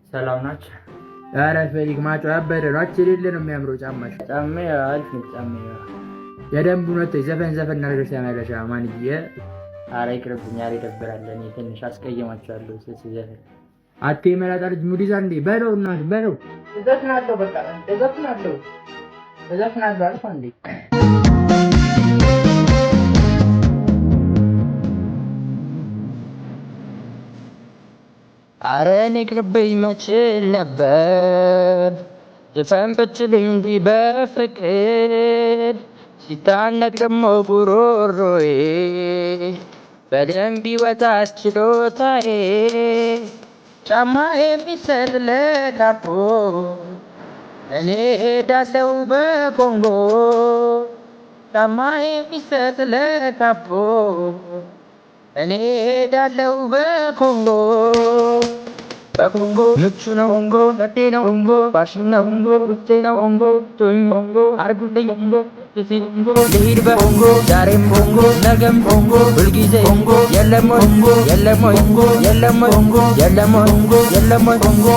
ሰላም ናችሁ? ኧረ ፈሊክ ማጮ ያበደ ነው። አች የሌለ ነው የሚያምረው ጫማሽ። ጫሜ አሪፍ ነው ጫሜ። የደንቡ ነው። ዘፈን ዘፈን አድርገሽ ተመለሻ ማንዬ። ኧረ ይቅርብኝ፣ ኧረ ይደብራል። እኔ ትንሽ አስቀየማችኋለሁ ስዘፍን። አቴ መላጣ ልጅ ሙድ ይዛ እንዴ? በለው እናት በለው። እዘፍናለሁ፣ በቃ እዘፍናለሁ፣ እዘፍናለሁ አልኩ እንዴ። ኧረ እኔ ይቅርብኝ መችል ነበር ዝፈን ብትሉኝ እንዲህ በፍቅር ሲታነቅ ደሞ ጉሮሮዬ በደንብ ይወጣል ችሎታዬ። ጫማ የሚሰጥ ለካፖ እኔ ሄዳለሁ በኮንጎ። ጫማ የሚሰጥ ለካፖ እኔ ሄዳለሁ በኮንጎ። በኮንጎ ምቹ ነው ኮንጎ፣ ለጤ ነው ኮንጎ፣ ፋሽን ነው ኮንጎ፣ ውስጤ ነው ኮንጎ፣ ቶኝ ኮንጎ፣ አርጉልኝ ኮንጎ፣ ኮንጎ ልሂድ በኮንጎ፣ ዛሬም ኮንጎ፣ ነገም ኮንጎ፣ ሁልጊዜ ኮንጎ። የለም ወይ ኮንጎ፣ የለም ወይ ኮንጎ፣ የለም ወይ ኮንጎ፣ የለም ወይ ኮንጎ፣ የለም ወይ ኮንጎ።